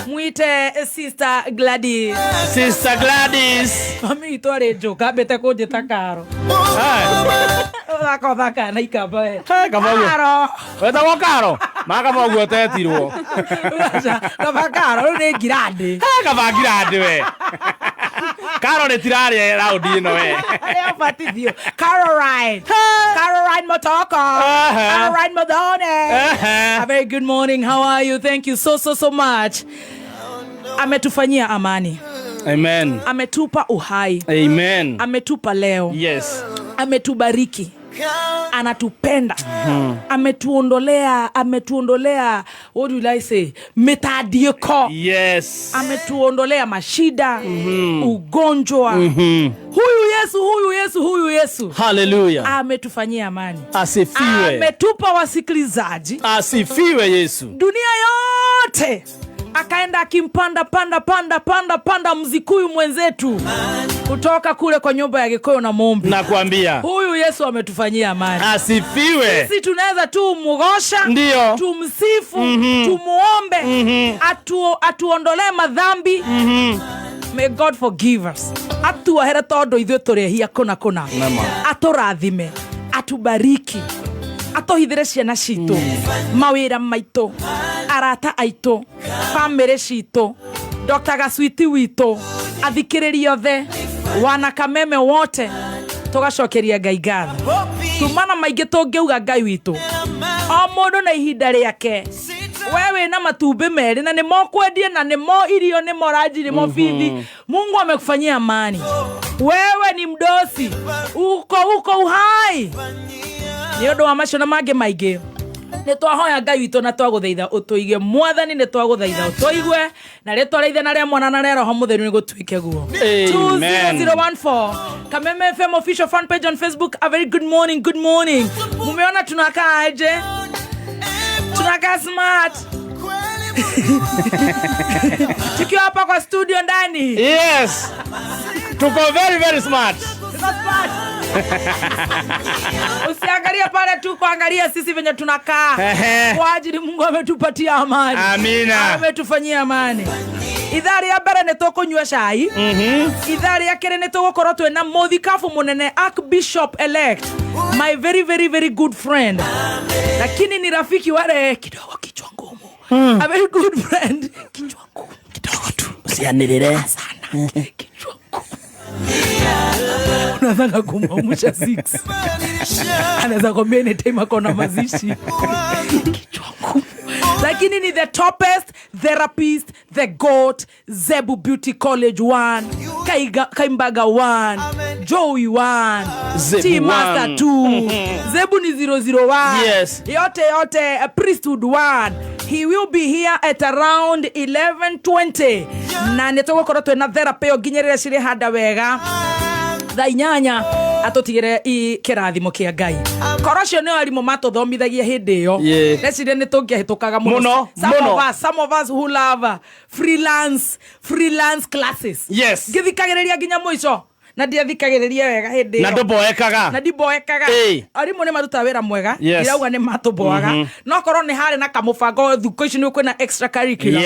Mwite Sister Gladys. Sister Gladys. Mami witũ arĩ njũka ambĩte kũnjĩta Karo. Ũthaka ũthaka na ikamba we. Hey, kaba ũguo. Karo. Wetagwo Karo. Ma kaba ũguo ũtetirwo. Aca, kaba Karo rĩu nĩ ngirandi. Hey, kaba ngirandi we. Karo rĩtirarĩa raundi ĩno we. Arĩa Caroline. Caroline Motoko. Caroline Modone. A very good morning. How are you? Thank you so so so much. Ametufanyia amani. Amen. Ametupa uhai. Amen. Ametupa leo. Yes. Ametubariki. Anatupenda. Ametuondolea what will I say? Mitadieko. Yes. Ametuondolea mashida, ugonjwa. Huyu Yesu, huyu Yesu, huyu Yesu. Hallelujah. Ametufanyia amani. Asifiwe. Ametupa wasikilizaji. Asifiwe Yesu. Dunia yote akaenda akimpanda panda panda panda panda mzikuyu mwenzetu kutoka kule kwa nyumba ya Gikuyu na Mumbi. Nakwambia. Huyu Yesu ametufanyia amani. Asifiwe. Sisi tunaweza tu mugosha, ndio tumsifu, tumuombe, atuondolee madhambi. May God forgive us. Atuohere tondu ithuĩ tũrehia kũna kũna. Atũrathime, atubariki, atũhithĩre ciana citũ, mawĩra maitũ, arata aitũ, bamĩrĩ citũ, Dr. Gaswiti witũ, athikĩrĩria othe, wana Kameme wote, tũgacokeria Ngai ngatho. Tumana maingĩ tũngĩuga Ngai witũ, o mũndũ na ihinda rĩake. We wĩna matumbĩ merĩ na nĩmo kwendie na nĩmo irio nĩmo ranji nĩmo bithi. Mungu amekufanyia amani. Wewe ni mdosi, uko uhai. Nĩ ũndũ wa macio na mangĩ maingĩ, nĩ twahoya Ngai witũ na twagũthaitha ũtũige. Mwathani, nĩ twagũthaitha ũtũigue na rĩtwa rĩa Ithe na rĩa Mwana na rĩa Roho Mũtheru nĩ gũtuĩke guo. Amen. 20014 Kameme FM official fan page on Facebook. A very good morning, good morning. Mumeona tunakaa aje? Tunakaa smart. Tukiwa hapa kwa studio ndani. Yes. Tuko very very smart. Tuko smart. Usiangalie pale tu, kuangalia sisi venye tunakaa. Kwa ajili Mungu ametupatia amani. Amina. Ametufanyia amani. Ithaa rĩa mbere nĩ tũkũnyua cai. Ithaa rĩa kerĩ nĩ tũgũkorwo twĩna mũthikabu mũnene, Archbishop elect, my very very very good friend, lakini ni rafiki wale kidogo kichwa ngumu. A very good friend, kichwa ngumu kidogo tu. Usianĩrĩre. Sana kichwa ngumu. Unataka kumwamsha 6, anaweza kwambia anytime ako na mazishi. Kichwa ngumu, lakini ni the topest therapist, the goat, Zebu Beauty College 1, Kaimbaga 1, Joey 1, Zebu T Master 1. 2, Zebu ni 001. Yes. Yote yote, Priesthood 1. He will be here at around 11:20 na nĩ tũgũkorwo twĩna therapy ĩyo nginya rĩrĩa cirĩ handa wega thaa 8 atũtigĩre i kĩrathimo kĩa Ngai. Koro ũcio nĩo arimũ matũthomithagia hĩndĩ ĩyo, ndeciria nĩ tũngĩahĩtũkaga mũno. Mũno, Some mũno. of us, some of us who love freelance classes, ngĩthikagĩrĩria nginya mũico na ndiathikagĩrĩria wega hĩndĩ Na ĩyo. ndũboekaga. Na ndimboekaga. Arimũ nĩ marutaga wĩra mwega. Ndirauga nĩ matũboaga, no korwo nĩ harĩ na kamũbango, thukũ ici nĩ kwĩna extra curriculum.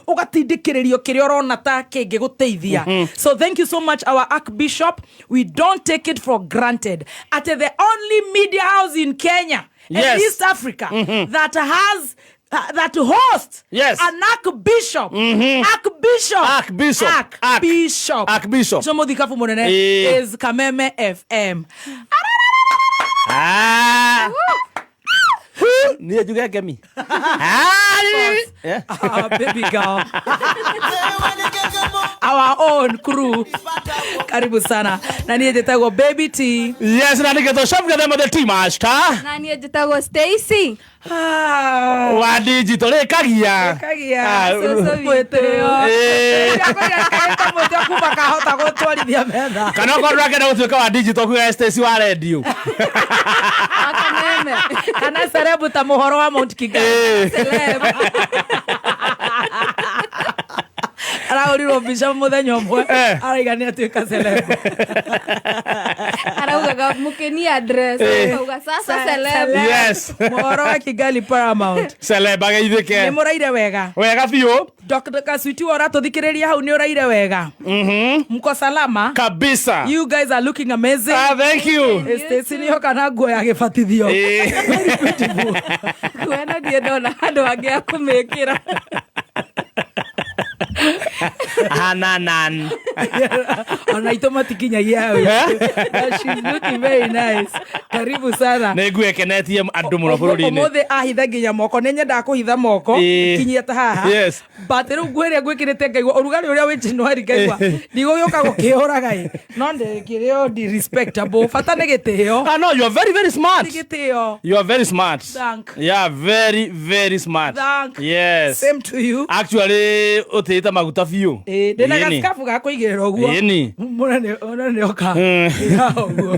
Ũgatindĩkĩrĩrio kĩrĩa ũrona ta kĩngĩgũteithia. So thank you so much, our Archbishop. We don't take it for granted at the only media house in Kenya and East Africa that has that hosts an archbishop. Archbishop. Archbishop. Archbishop. Archbishop. So mũthikabu mũnene is Kameme FM. Ah. Niĩ njuge ngemi. Ah, yeah. Our baby girl. Our own crew. Karibu sana. Na niĩ njĩtagwo Baby T. Yes, na nĩgetha ũcoke them the team master. Na niĩ njĩtagwo Stacy. Ah. Wa digital rĩkagia. Rĩkagia. Ah, Cũcũ witũ. Mwĩtĩo. Mwĩtĩo kuma kahota gũtwarithia metha. Kana okorwo ndũrakenda gũtuĩka wa digital kuga Stacy wa radio. Akameme. Kana celeb ta mũhoro wa Mount Kigali. Celeb. Arahũrirwo mbica mũthenya ũmwe, Eh. araiga nĩ atuĩka celeb. Araugaga Mũkĩni address akauga sasa celeb. Yes. Mohoro wa Kigali Paramount. Celeb Nĩ ageithĩke. mũraire wega. Wega biũ. Dr. Kaswiti wa ũratũthikĩrĩria hau nĩ ũraire wega. Mko salama? Kabisa. You guys are looking amazing. Ah, thank you. Stacy nĩ oka na nguo ya gĩbatithio. Eh. Very beautiful. Nguo ĩno ndirĩ ndona handũ hangĩ ha kũmĩkĩra. Hananan. Ona itũ matikinyagia hau. But she's looking very nice. Karibu sana. Nä nguo ĩkenetie andå må no bå rå ri-inä. Ũmũthĩ ahitha nginya moko. Nĩ nyendaga kũhitha moko. Ĩĩ. Kinyie ta haha. Yes. But rĩu nguo ĩrĩa ngwĩkĩrĩte ngaigua ũrugarĩ ũrĩa wĩ January ngaigua ndigũgĩũka gũkĩũraga ĩ. No ndĩkĩrĩ o ndi respectable. Bata nĩ gĩtĩo. Ah, no, you are very, very smart. Nĩ gĩtĩo. You are very smart. Thank. Yeah, very, very smart. Thank. Yes. Same to you. Actually, ũtĩĩte maguta biũ. Ĩĩ, ndĩna Ĩni. gacikabu ga kũigĩrĩra ũguo. Ĩni. Mũnene mũnene oka. Ũguo.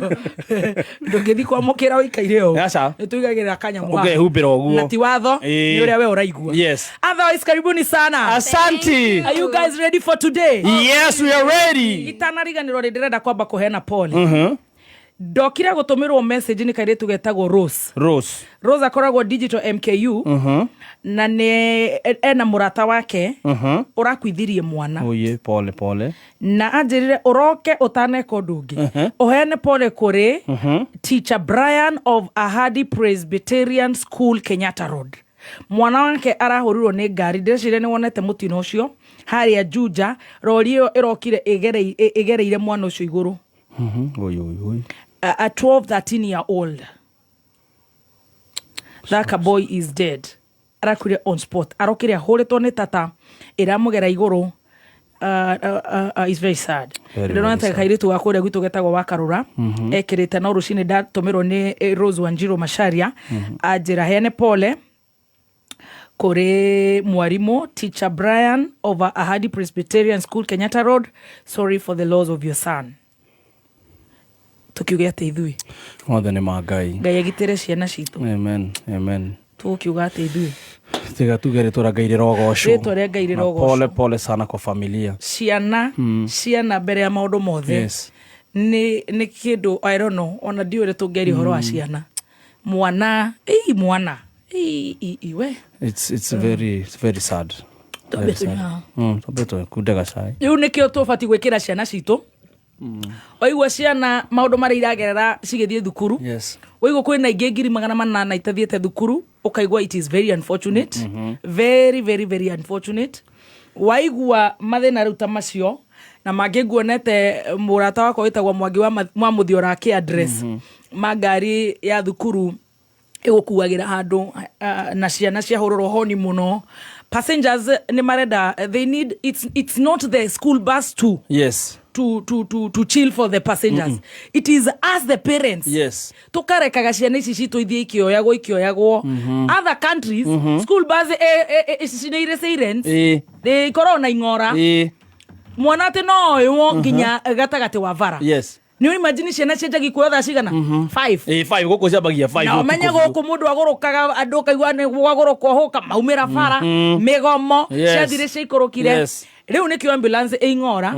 Ndũngĩthiĩ kwamũkĩra ũikaire ũũ. Aca. Nĩ tũigagĩrĩra kanyamũ haha. Ũkehumbĩra ũguo. Na ti watho, Ĩĩ. nĩ ũrĩa we ũraigua. Yes. Otherwise, karibuni sana. Asante. Are you guys ready for today? Yes, we are ready. Itanariganĩrwo rĩ ndĩrenda kwamba kũheana pole. Ndokire gũtũmĩrwo message nĩ kairĩtu getagwo Rose. Rose. Rose akoragwo digital MKU na nĩ ena mũrata wake ũrakuithirie mwana. Oye, pole pole. Na anjĩrire ũroke ũtaneka ũndũ ũngĩ ũheane pole kũrĩ teacher Brian of Ahadi Presbyterian School, Kenyatta Road. Mwana wake arahũrirwo nĩ ngari. Ndĩreciria nĩ wonete mũtino ũcio harĩa Juja, rori ĩyo ĩrokire ĩgereire mwana ũcio igũrũ. Oye, oye, oye. A 12 13 year old, that boy is dead. Arakuire on spot, arokire ahũrĩtwo nĩ tata ĩramũgera igũrũ. Is very sad. Very, Ndĩrona very ta sad. kairĩtu ga kũrĩa gwitũ getagwo Wakarũra ekĩrĩte no rũcinĩ ndatũmĩrwo nĩ Rose Wanjiru Macharia anjĩra heane pole kũrĩ mwarimũ teacher Brian of Ahadi Presbyterian School, Kenyatta Road. Sorry for the loss of your son. Tũkiuge atĩ ithuĩ Mothe nĩ ma Ngai. Ngai agitĩre ciana citũ. Amen. Amen. Tũgũkiuga atĩ ithuĩ Tiga tuge rĩtwa rĩa Ngai rĩrogocwo. Rĩtwa rĩa Ngai Na rĩrogocwo. Pole pole sana kwa familia. Ciana, ciana mbere ya maũndũ mothe. Yes. Nĩ kĩndũ I don't know, ona ndiũĩ ũrĩa tũngĩaria ũhoro wa ciana. Mwana ii mwana ii ii ii, we. It's very sad. Twambe Very sad. tũnyua. Twambe tũkunde gacai. Rĩu nĩkĩo tũbatiĩ gwĩkĩra ciana citũ. Waigua ciana maũndũ marĩa iragerera cigĩthiĩ thukuru. Yes. Waigua kwĩna ingĩ 800,000 itathiĩte thukuru, ũkaigua it is very unfortunate. Very, very, very unfortunate. Waigua mathĩna rĩu ta macio na mangĩ nguonete mũrata wakwa wĩtagwo Mwangi wa Mũthiora akĩ address ma ngari ya thukuru ĩgũkuagĩra handũ na ciana ciahũrũrwo honi mũno. Passengers nĩ marenda, they need, it's not the school bus to Yes. to chill for the passengers. It is us, the parents, tukarekaga ciana ici citũ ithiĩ ikĩoyagwo ikĩoyagwo. Other countries, school bus nĩ irĩ sirens. Ikoragwo na ing'ora. Mwana atĩ no oywo nginya gatagatĩ wa bara. Nĩ imagine ciana cianjagia kuoya thaa cigana? 5. 5 gũkũ ciambagia 5. Na ũmenye gũkũ mũndũ agũrũkaga andũ ũkaigua nĩ gwagũrũka ũhũka maumĩra bara mĩgomo. Ciathire ciaikũrũkire. Rĩu nĩkĩo ambulance ĩ ing'ora,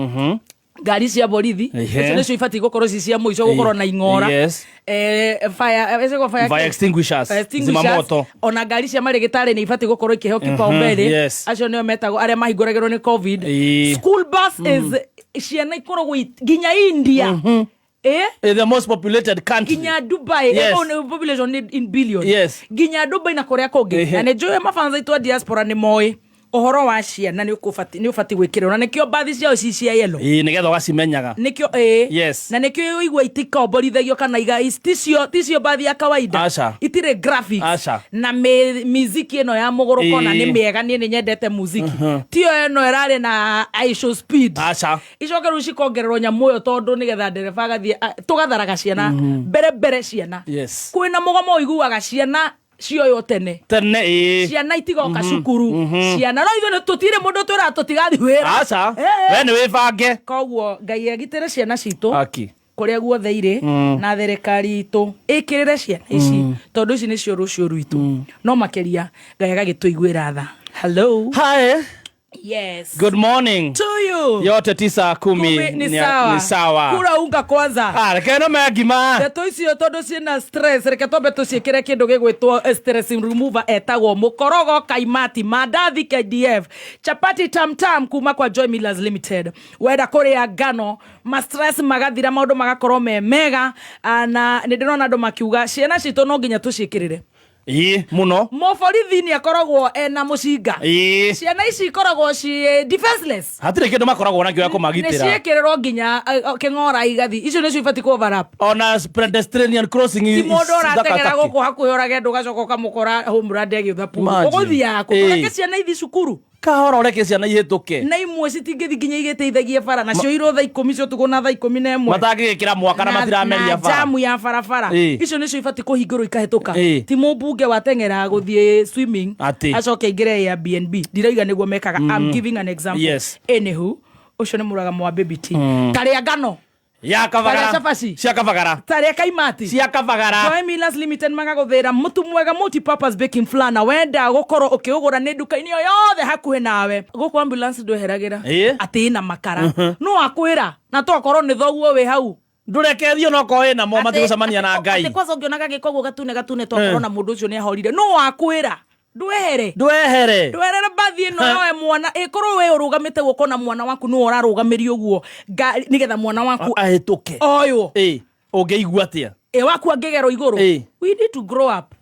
ngari cia borithi icio nĩcio ibatiĩ gũkorwo ci cia mũico gũkorwo na ing'ora. Fire, ĩcagwo fire Fire extinguishers. Fire extinguishers. Zima moto. Ona ngari cia marĩgĩtarĩ nĩ ibatiĩ gũkorwo ikĩheo kipaumbele. Acio nĩo metagwo arĩa mahingũragĩrwo nĩ COVID. School bus is ciana ikoragwo nginya India. The most populated country. Nginya Dubai. Oh, no, population in billion. Nginya Dubai na kũrĩa kũngĩ. Na nĩ njũĩ mabanza aitũ a diaspora nĩ moĩ ũhoro wa ciana nĩ ũbatiĩ gwĩkĩrĩrwo na nĩkĩo mbathi ciao ci cia yellow. Nĩgetha ũgacimenyaga. Nĩkĩo ĩĩ. Na nĩkĩo ũigua itikomborithagio kana iga ticio mbathi ya kawaida. Aca. Itirĩ graphics. Aca. Na miziki ĩno ya mũgũrũko na nĩ mĩega, niĩ nĩ nyendete muziki tiyo ĩno ĩrarĩ na Aisho Speed. Aca. Icoke rĩu cikongererwo nyamũ ĩyo tondũ nĩgetha ndereba agathiĩ tũgatharaga ciana mbere mbere ciana. Kwĩna mũgomo ũiguaga ciana cioywo tene. Tene ĩĩ. Ciana itigoka cukuru ciana no ithuĩ tũtirĩ mũndũ twĩraga tũtigathiĩ wĩra. Aca. We nĩ wĩbange. Koguo Ngai agitĩre ciana citũ Aki. kũrĩa guothe irĩ na thirikari itũ ĩkĩrĩre ciana ici tondũ ici nĩcio rũciũ rwitũ no makĩria Ngai agagĩtũiguĩra tha. Hello. Hi. Yes. Good morning. To you. Yote 9 10 Kumi ni sawa. Ni sawa. Kura unga kwanza. Ah, reke no me ngima. Ndeto icio tondu ciina stress, reke twambe tuciikire kindu gigwitwo stress remover etagwo mukorogo kaimati mandathi KDF chapati tamtam kuma kwa Joy Millers Limited. Wenda kuria ngano, ma stress magathira, maundu magakorwo me mega. Na nĩ ndĩrona andũ makiuga ciana citũ no nginya tũciĩkĩrĩre. Ii, muno. Mũborithi nĩ akoragwo ena mũcinga. Ii. Ciana ici ikoragwo ci defenseless. Hatirĩ kĩndũ makoragwo nakĩo ya Nĩ kũmagitĩra. ciĩkĩrĩrwo nginya kĩng'ora igathi icio nĩcio ibatiĩ kũ overlap. Ona pedestrian crossing Ti mũndũ ũrateng'era gũkũ hakuhĩ ũrage ndũ ũgacoka ũkamũkora homeland agĩũtha puru. Imagine. Ũgũthiaga kũ? Ĩĩ. Reke ciana ithi cukuru. Kahora ũreke ciana ihĩtũke. Na imwe citingĩthi nginya igĩteithagie bara, nacio irwo thaa 10 cia ũtukũ na thaa 11. Matangĩgĩkĩra mwaka na matirameria na bara. jamu ya barabara. Ĩĩ. Icio nĩcio ibatiĩ kũhingũrwo ikahĩtũka. Ĩĩ. Ti mũmbunge wateng'era gũthiĩ swimming Atĩ. acoke aingĩre Airbnb. Ndirauga nĩguo mekaga. I'm giving an example. Yes. Anywho, ũcio nĩ mũragamo wa Baby T. Tarĩa ngano. Ya kabagara. Tarĩa cabaci. Cia kabagara. Tarĩa kaimati. Cia kabagara. Joy Millers Limited magaguthira mutu mwega multi-purpose baking flour, na wenda gukorwo ukiugura ni nduka-inĩ o yothe hakuhĩ nawe. Gũkũ ambulance ndweheragĩra Ĩĩ. atĩ ĩna makara no akwĩra na tokorwo nĩ thoguo wĩ hau. Ndũreke thiĩ onokorwo ĩna mo matigũcemania na Ngai. Atĩ kwanza ũngĩonaga gĩko ũguo gatune gatune tokorwo na mũndũ ũcio nĩ ahorire, no akwĩra ndwehere. Ndwehere. Ndwerere bathi ĩno yoe mwana, ĩkorwo we ũrũgamĩte guoko na mwana waku nĩwe ũrarũgamĩria ũguo ngari nĩgetha mwana waku Ahĩtũke. oywo. Ĩĩ. Ũngĩigua atĩa? Ĩ waku angĩgerwo igũrũ. Ĩĩ. We need to grow up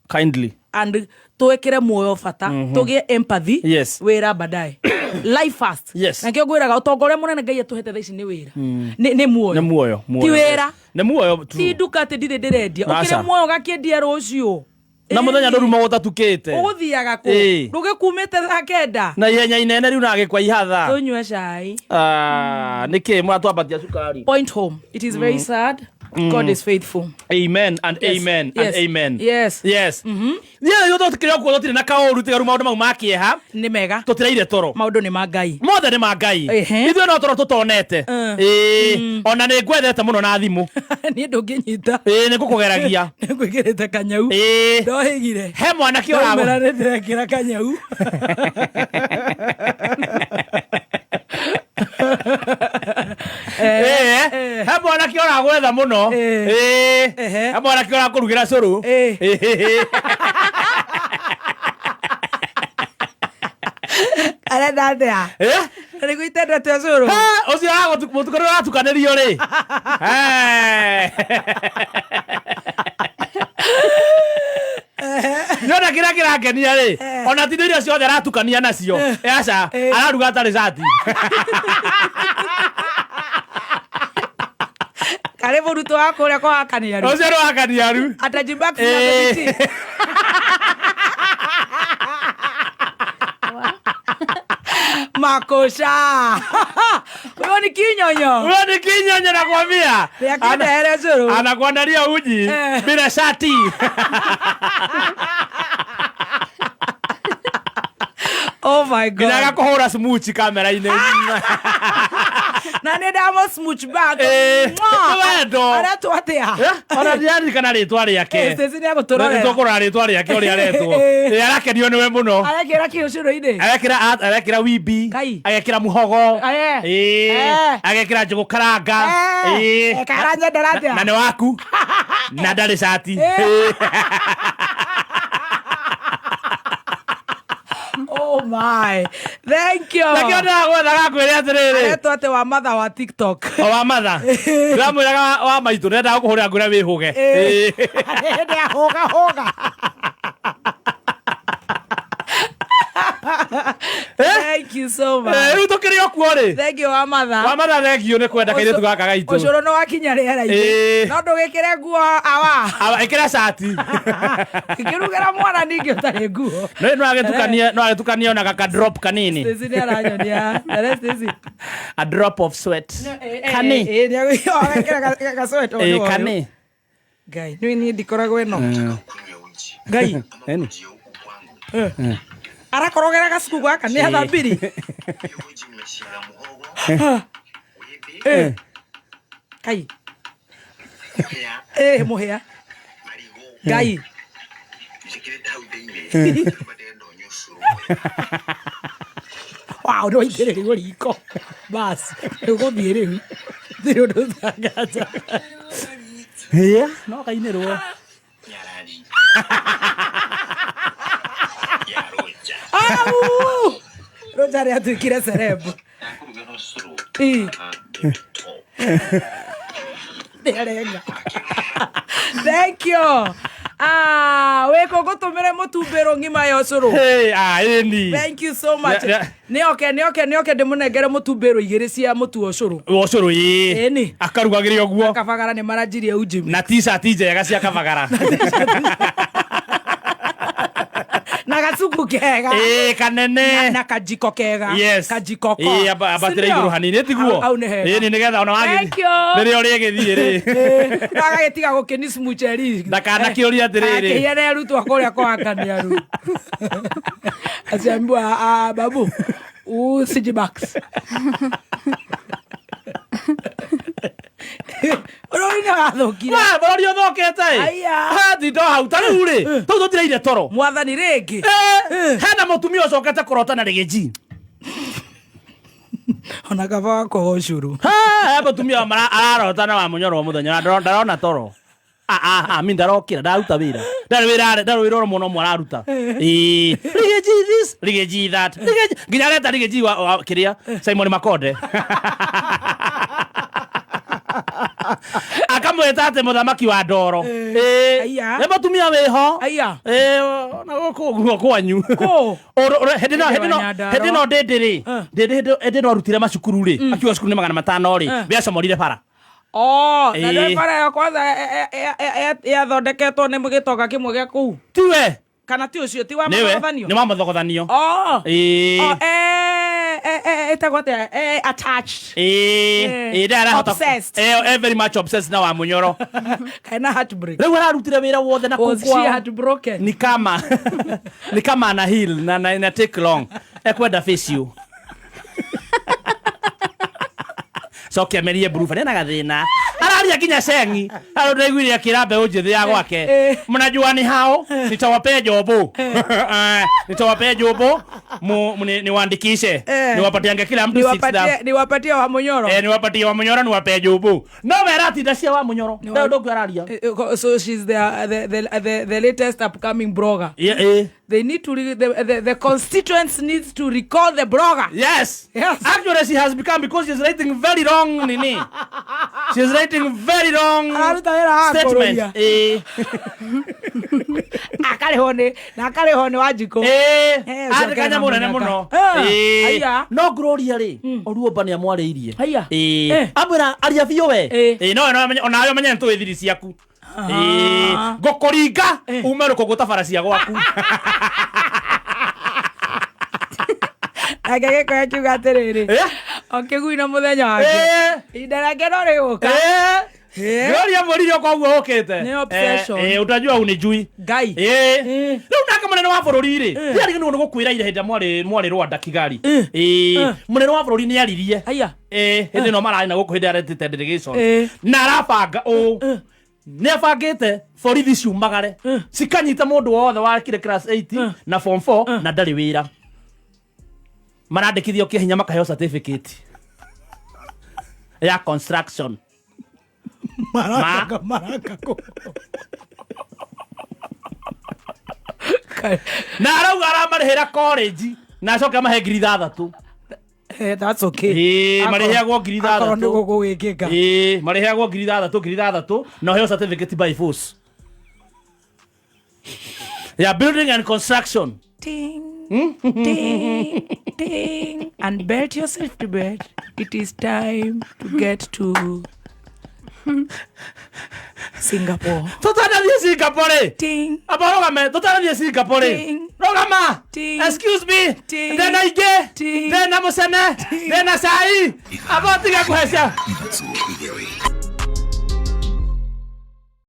Kindly. And twekere muoyo bata, tugie empathy. Yes. Wira baadaye, life first. Yes. Na kio ngwiraga utonga uria munene Ngai atuhete thaa ici ni wira, ni muoyo. Nĩ muoyo. Ti wira. Nĩ muoyo. Ti True. nduka ati ndirĩ ndĩrendia. Aca. Ukire muoyo gakiendia rucio. Na mũthenya ndũruma gũtatukĩte. Ũgũthiaga kũ? Ĩĩ. Ndũgĩkumĩte thaa 9. Na ihenya inene rĩu nagĩkwa ihatha. Tũnyue cai. Ah, nĩkĩ mũratwambatia cukari? Point home, it is very sad. God is faithful. Amen and Yes. amen Yes. and amen. Yes. Yes. Niĩ rĩu tũtikĩrĩ o kuo, tũtirĩ na kaũru tiga rĩu maũndũ mau ma kĩeha. Nĩ mega. Tũtiraire toro. Maũndũ nĩ ma Ngai. Mothe nĩ ma Ngai. Ehe. Ithuĩ no toro tũtonete. Ĩĩ, ona nĩ ngwethete mũno na thimũ. Niĩ ndũngĩnyita. Ĩĩ, nĩ ngũkũgeragia. Nĩ ngwĩkĩrĩte kanyau. Ĩĩ. Ndohĩgire. He mwanake Ndaumĩra ũragũ nĩ ndĩrekĩra kanyau. Ĩĩ, he mwanake ũragwetha mũno. Ĩĩ. Ĩĩ. Ehe. He mwanake ũrakũrugĩra cũrũ. Ĩĩ. Ĩĩ. Arenda atĩa? Ĩĩ. Nĩguo itendete ũcũrũ. Ha, ũcio mũtukũ ũratukanĩrio rĩ. Nĩona kĩrĩa kĩrangenia rĩ, ona ti indo iria ciothe aratukania nacio. Ĩ, aca, araruga atarĩ cati. Karĩ mũrutwo wa kũrĩa kwa Kaniaru. Ũcio nĩ wa Kaniaru. Atajibaki na Ĩĩ. Baby T. Makosha. Huyo ni kinyonyo. Huyo ni kinyonyo nakwambia. Nĩakĩndehere ũcũrũ. Anakuandalia uji Eh. bila shati. Oh my God. Nginya agakũhũra smuchi kamera-inĩ. Na nĩ ndamo smooch back. Ĩĩ. Mwah. Nĩ wendo. Aretwo atĩa? Eh, ona ndiaririkana rĩtwa rĩake. Stacy nĩ agũtũrorera. Nĩtũkũrora rĩtwa rĩake ũrĩa aretwo. Ĩĩ. Ĩĩ, arakenio nĩwe mũno. Arekĩra kĩ ũcũrũ-inĩ? Arekĩra wimbi, Ngai. agekĩra muhogo. Aye. Ĩĩ. Eh. Agekĩra njũgũ karanga. Ĩĩ. Eh, karanyendera atĩa? Na nĩ waku na ndarĩ cati. Eh. Oh my. Thank you. Nakĩo ndĩragwetha gakwĩre atĩrĩrĩ. Aretwo atĩ wa matha wa TikTok. O wa matha ndĩramwĩraga wa maitũ ndendaga gũkũhũrĩra ngwĩre wĩhũge. Ĩĩ. Ĩĩ. Nĩahũga hũga. Thank you so much. Eh, rĩu tũkĩrĩ o kuo rĩ. Thank you wa matha. Wa matha, thengio nĩ kwenda kairĩtu gaka gaitũ. Ũcũrũ nĩ wakinya rĩera-inĩ. Ĩĩ. No ndũgĩkĩre nguo awa. Awa, ĩkĩra cati. Ngĩrugĩra mwana ningĩ ũtarĩ nguo. No agĩtukanie, no agĩtukanie ona gaka drop kanini. Stacy nĩ aranyonia. Ere Stacy. A drop of sweat. Kani. Ĩĩ, nĩ agwĩkĩra gasweta. Ĩĩ, kani. Ngai, nĩ niĩ ndikoragwo ĩno. Ngai. Eni. Arakorogera gacuku gaka nĩ athambiri. Eh. Kai. Eh, mũhĩa. Ngai. Njĩkĩrĩte hau thĩinĩ ndĩrenda ũnyue ũcũrũ. Wow, nĩ waitĩrĩrio riko bas ũgũthiĩ rĩu thirĩ ũndũ ũtangaza. Yeah, no kainĩrwo. Nyarari ya Roja. Au! Roja rĩ atuĩkire celeb. Ndakũruga no cũrũ. Ĩ. Ah, top. Nĩarenga. Thank you. Ah, wĩkũ ngũtũmĩre mũtumbĩrwo ng'ima ya ũcũrũ. Hey, ah, ĩni. Thank you so much. Yeah, yeah. Nĩoke nĩoke nĩoke ndĩmũnengere mũtumbĩrwo igĩrĩ cia mũtu wa ũcũrũ. Ũcũrũ ĩĩ. Ĩni. Akarugagĩre ũguo. Kabagara nĩ maranjirie unjimi. Na t-shirt njega cia kabagara. Na gacuku kega. Ĩĩ kanene. Na kajiko kega. Yes. Kajiko ko. Ĩĩ ambatĩra Si ndio? igũrũ hanini tiguo. Hau nĩ hega. Ĩni nĩgetha ona wagĩthiĩ. Thank you. Rĩrĩa ũrĩgĩthiĩ rĩ. Agagĩtiga gũkĩni smucheri. Ndakanakĩũrie atĩrĩrĩ. Akĩhiana arutwo kũrĩa kwa Kaniaru. Asiambiwa ah, babu usijibax. Bũrũri nĩ wathũkire. Wa, bũrũri ũthũkĩte ĩ. Aya. Ha, tinda hau ta rĩu rĩ tũu tũtiraire toro. Mwathani rĩngĩ. Eh, hena mũtumia ũcokete kũrota na rĩgĩji. Ona kaba wakwa ũcũrũ. Ha, he mũtumia ararota na wa mũnyoro mũthenya na ndarona toro. Ah, ah, ah, mi ndarokĩra ndaruta wĩra ndarĩ wĩra ndarĩ wĩra mũno ũmwe araruta. Ĩĩ, rĩgĩji this rĩgĩji that rĩgĩji nginya areta rĩgĩji wa kĩrĩa Simon Makonde akamwĩta atĩ mũthamaki wa ndoro. Ĩĩ, Aya. nĩ mũtumia wĩho. Aya. Ĩĩ, na gũkũ ũguo kwanyu. Kũ? Hĩndĩ ĩno Hĩndĩ wa Nyandarua. hĩndĩ ĩno ndĩndĩ rĩ ndĩndĩ hĩndĩ ĩno arutire macukuru rĩ akiuga cukuru nĩ 500 rĩ nĩacomorire bara. Oh, na Ĩĩ. nĩ bara ĩyo kwanza yathondeketwo nĩ gĩtonga kĩmwe gĩa kũu. Tiwe. Kana ti ũcio ti wa Nĩwe mathogothanio? nĩ wa mathogothanio. Oh. Ĩĩ. Oh, ĩtagwo atĩa? Attached. Ĩĩ, ĩĩ, ndarahota Obsessed. Very much obsessed na wa mũnyoro. Kana heartbreak. Rĩu ararutire wĩra wothe na kũu Was she kwao. heartbroken? Ni kama ni kama ana heal na take long. Ekwenda face you. Coke amerie buruba nena gathĩna araria nginya cengi arå ndaiguire akĩra mbeũ njĩthĩ ya gwake Eh. mnajua ni hao nitawapea jobo. Eh, nitawapea jobo niwaandikishe Eh. niwapatiange kila mtu 6,000. Niwapatie wa mũnyoro. Eh, niwapatie wa munyoro niwapee jobo no we aratinda cia wa munyoro Ni wa- ndarå ndå araria. So she's the latest upcoming blogger. Yeah, eh. They need to the constituents needs to recall the blogger. Yes. Yes. Actually, she has become because she's writing very wrong, nini. She's writing very wrong Araruta wĩra wa statement. kũrũria. Eh. Akarĩhwo nĩ na akarĩhwo nĩ Wanjikũ. Eh. Eh, ũcio Arĩ kanyamũ nene akena mũno. mũnyaka. Eh. Aya. No ngũroria rĩ, Oruomba nĩ amwarĩirie. Aya. Eh. Eh. Amwĩra aria biũ we. Eh. Eh, no no onawe ũmenye nĩ tũĩ thiri ciaku. Eh, ngũkũringa ume rũkũngũ ta bara cia gwaku. Nake gĩkũyũ akiuga atĩrĩrĩ. Eh. O kĩgui na mũthenya wake. Eh. Ihinda rĩake no rĩgũka. Eh. Eh. Ngũroria mweri ũka ũguo ũkĩte. Nĩ obsession. Eh, utajua unijui. Ngai. Ĩĩ. Eh. Rĩu nake mũnene wa bũrũri rĩ ndiarigĩ nĩ gũkwĩra ira hĩndĩ ĩrĩa mwarĩ Rwanda Kigali. Ĩĩ, mũnene wa bũrũri nĩ aririe. Aya. Ĩĩ, hĩndĩ ĩno mararĩ na gũkũ hĩndĩ aretĩte delegation Eh. na arabanga ũũ nĩ abangĩte borithi ciumagare cikanyita mũndũ wothe wakire class 8 na form 4 na ndarĩ wĩra marandĩkithio kĩhinya makaheo certificate ya construction. Maraka maraka kũ. Na arauga aramarĩhĩra college na acoke amahe 6,000. Eh, that's okay. Ĩĩ, marĩheagwo ngiri Akorwo ithathatũ. nĩ gũgwĩkĩka. Ĩĩ, marĩheagwo 6,000 6,000 na ũheo certificate by force ya building and construction. Ding, ding, ding. And belt yourself to bed. It is time to get to Singapore. Tũtanathiĩ Singapore rĩ Ding. amba rũgame tũtanathiĩ Singapore rĩ Ting. rũgama. Ting. Excuse me. Ting. Ndĩna ingĩ Ting. ndĩna mũcene ndĩna cai amba ũtige kũheca. 3 igĩrĩ.